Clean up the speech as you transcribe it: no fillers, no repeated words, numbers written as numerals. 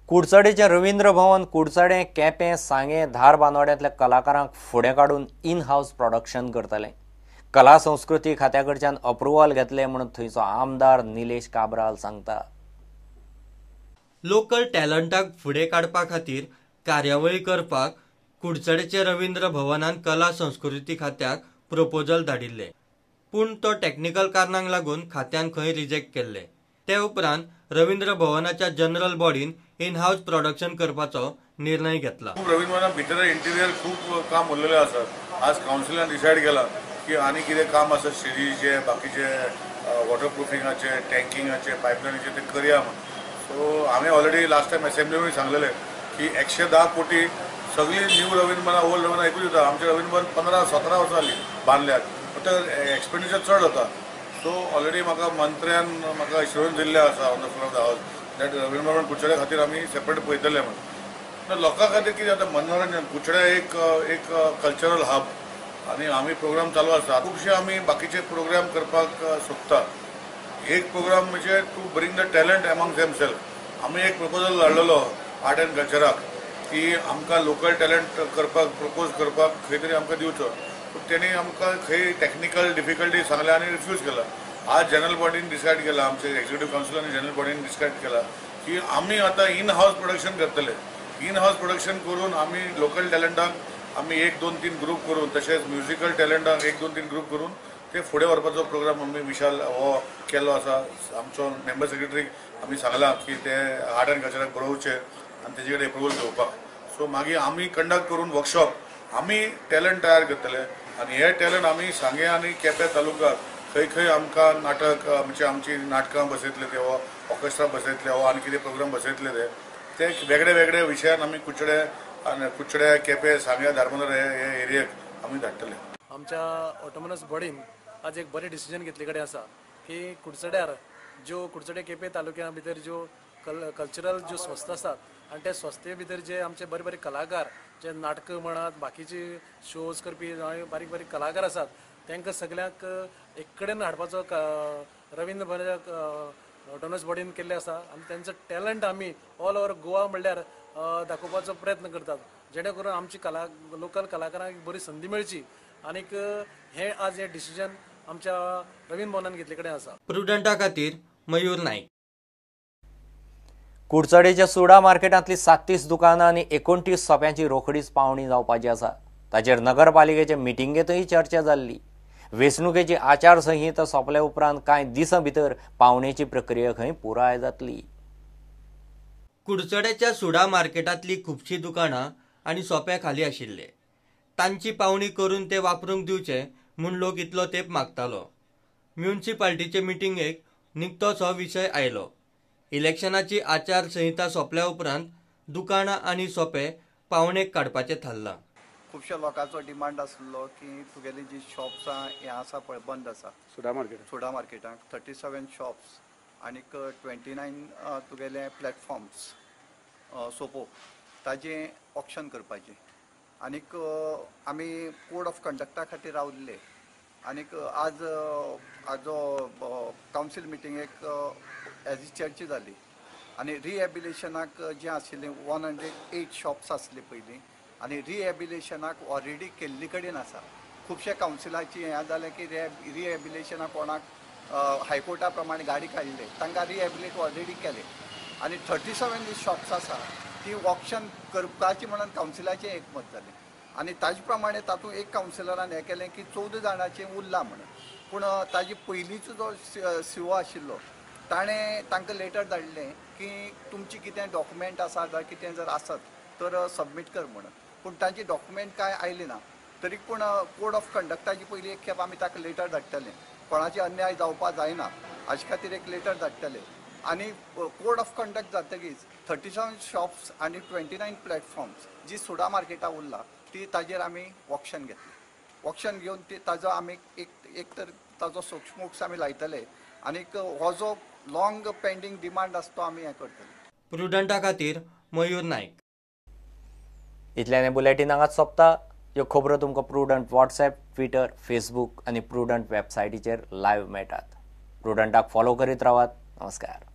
कुडचडेचें रवींद्र भवन कुडचडें, केपें, सांगें, धारबांदोड्यांतल्या कलाकारांक फुडें काडून इन हावस प्रोडक्शन करतलें. कला संस्कृती खात्या कडच्यान अप्रुवल घेतलें म्हणून थंयचो आमदार निलेश काब्राल सांगता. लोकल टॅलंटाक फुडें काडपा खातीर कार्यावळी करपाक कुडचडेचे रवींद्र भवनान कला संस्कृती खात्याक प्रपोजल धाडिल्लें, पूण तो टॅक्निकल कारणांक लागून खात्यान खंय रिजेक्ट केल्ले. ते उपरांत रवींद्र भवनाच्या जनरल बॉडीन इन हावस प्रोडक्शन करपाचो निर्णय घेतला. खूब रवींद्र भवना भितर इंटिरियर खूब काम उरलेलें आसा. आज कावन्सिलान डिसायड केला की आनी कितें काम आसा स्टेजीचे, बाकीचे वॉटरप्रुफिंगाचे, टँकिंगाचे, पायपलायनीचे ते करया म्हूण. सो हांवें ऑलरेडी लास्ट टायम असेंब्लीनूय सांगलेलें की 110 कोटी सगळी न्यू रवींद्र भवनां, ओल्ड रवींद्र भवनां एकूच जाता. आमचे रवींद्र भवन 15-17 वर्सां जालीं बांदल्यात, फक्त एक्सपेंडिचर चड जाता. सो ऑलरेडी म्हाका मंत्र्यान म्हाका एश्योरन्स दिल्लें आसा on the floor of the house that Ravindra Bhavan Curchorem खातीर आमी सेपरेट पळयतले म्हूण. लोकां खातीर कितें जाता, मनोरंजन कुडचडे एक एक कल्चरल हब आनी आमी प्रोग्राम चालू आसा. खुबशे आमी बाकीचे प्रोग्राम करपाक सोदता. एक प्रोग्राम म्हणजे to bring the talent among themself. आमी एक प्रपोजल धाडलेलो आर्ट एंड कल्चराक की आमकां लोकल टॅलंट करपाक प्रपोज करपाक खंय तरी आमकां दिवचो, पूण तेणी आमकां खंय टॅक्निकल डिफिकल्टी सांगल्या आनी रिफ्यूज केला. आज जनरल बॉडीन डिसायड केला, आमचे एक्झिक्युटीव कावन्सिल आनी जनरल बॉडीन डिसायड केला की आमी आतां इन हावस प्रोडक्शन करतले. इन हावस प्रोडक्शन करून आमी लोकल टॅलंटांक आमी 1, 2, 3 ग्रूप करून, तशेंच म्युजिकल टॅलंटांक 1, 2, 3 ग्रूप करून ते फुडें व्हरपाचो प्रोग्राम आमी विशाल हो केल्लो आसा. आमचो मेंबर सेक्रेटरीक आमी सांगलां की ते आर्ट एंड कल्चराक बरोवचे आनी तेजे कडेन एप्रुवल घेवपाक. सो मागीर आमी कंडक्ट करून वर्कशॉप आमी टॅलंट तयार करतले आनी हे टॅलंट आमी सांगें आनी केपें तालुक्याक खंय खंय आमकां नाटक म्हणजे आमची नाटकां बसयतले ते, हो ऑर्केस्ट्रा बसयतले, हो आनी कितें प्रोग्राम बसयतले ते वेगळे वेगळे विशयान आमी कुडचडे आनी कुडचडे, केपें, सांगें, धारबांदोडा हे एरियेक आमी धाडटले. आमच्या ऑटोनॉमस बॉडीन आज एक बरें डिसिजन घेतले कडेन आसा की कुडचड्यार ज्यो कुडचडे केपें तालुक्या भितर ज्यो कल्चरल ज्यो संस्था आसात आनी त्या संस्थे भितर जे आमचे बरे बरे कलाकार जे नाटकां म्हणात, बाकीचे शोज करपी बारीक बारीक कलाकार आसात तांकां सगल्यांक एक कडेन हाडपाचो रवींद्र भवनाच्या ऑटोनॉमस बॉडीन केल्लें आसा आनी तांचो टॅलंट आमी ऑल ओवर गोवा म्हणल्यार दाखोवपाचो प्रयत्न करतात, जेणे करून आमची लोकल कलाकारांक बरी संदी मेळची. आनीक हें आज हें डिसिजन आमच्या रवींद्र भवनान घेतले कडेन आसा. प्रुडंटा खातीर मयूर नाईक. कुडचडेच्या सुडा मार्केटांतली 37 दुकानां आनी 29 सोप्यांची रोखडीच पावणी जावपाची आसा. ताचेर नगरपालिकेचे मिटिंगेंतूय चर्चा जाल्ली. वेंचणुकेची आचारसंहिता सोंपले उपरांत कांय दिसां भितर पावणेची प्रक्रिया खंय पुराय जातली. कुडचडेच्या सुडा मार्केटांतली खुबशीं दुकानां आनी सोपे खाली आशिल्ले, तांची पावणी करून ते वापरूंक दिवचे म्हूण लोक इतलो तेंप मागतालो. म्युनिसिपालिटीचे मिटिंगेक निकतोच हो विशय आयलो. इलेक्शनाची आचारसंहिता सोंपल्या उपरांत दुकानां आनी सोपे पावणेक काडपाचें थारलां. खुबश्या लोकांचो डिमांड आसलो की तुगेली जी शॉप्स हें आसा पळय बंद आसा सुडा मार्केटाक 37 शॉप्स आनीक 29 तुगेले प्लॅटफॉर्म्स सोपो ताजें ऑक्शन करपाचें. आनीक आमी कोड ऑफ कंडक्टा खातीर रावल्ले आनीक आज आजो कावन्सील मिटिंगेक हेजी चर्चा जाली आनी रिहेबिलेशनाक जें आशिल्लें 108 शॉप्स आसले पयलीं आनी रिहेबिलेशनाक ऑलरेडी केल्ली कडेन आसा. खुबशे कावन्सिलाची हें जालें की रिहेबिलेशनाक कोणाक हायकोर्टा प्रमाणे गाडी काडले तांकां रिहेबिलेट ऑलरेडी केलें आनी 37 जी शॉप्स आसा ती ऑक्शन करपाची म्हणून कावन्सिलाचें एकमत जालें आनी ताजे प्रमाणे तातूंत एक कावन्सिलरान हें केलें की 14 जाणांचें उरलां म्हणून, पूण ताजे पयलींचो जो सीओ आशिल्लो ताणें तांकां लेटर धाडलें की तुमची कितें डॉक्युमेंट आसा जाल्यार कितें जर आसत तर सबमीट कर म्हणून, पूण तांचे डॉक्युमेंट कांय आयले ना. तरी पूण कोड ऑफ कंडक्टाची पयली एक खेप आमी ताका लेटर धाडटले, कोणाचे अन्याय जावपा जायना हाजे खातीर एक लेटर धाडटले आनी कोड ऑफ कंडक्ट जातकीच 37 शॉप्स आनी 29 प्लॅटफॉर्म्स जी सुडा मार्केटाक उरला ती ताजेर आमी ऑक्शन घेतली. ऑक्शन घेवन ती ताजो आमी एक तर ताजो सोक्षमोक्ष आमी लायतले आनीक हो जो लॉंग पेंडींग डिमांड आसा तो आमी हें करतले. प्रुडंटा खातीर मयूर नाईक. इतल्यान बुलेटीन हांगाच सोंपता. ह्यो खबरो तुमकां प्रुडंट वॉट्सएप, ट्विटर, फेसबूक आनी प्रुडंट वेबसायटीचेर लायव्ह मेळटात. प्रुडंटाक फॉलो करीत रावात. नमस्कार.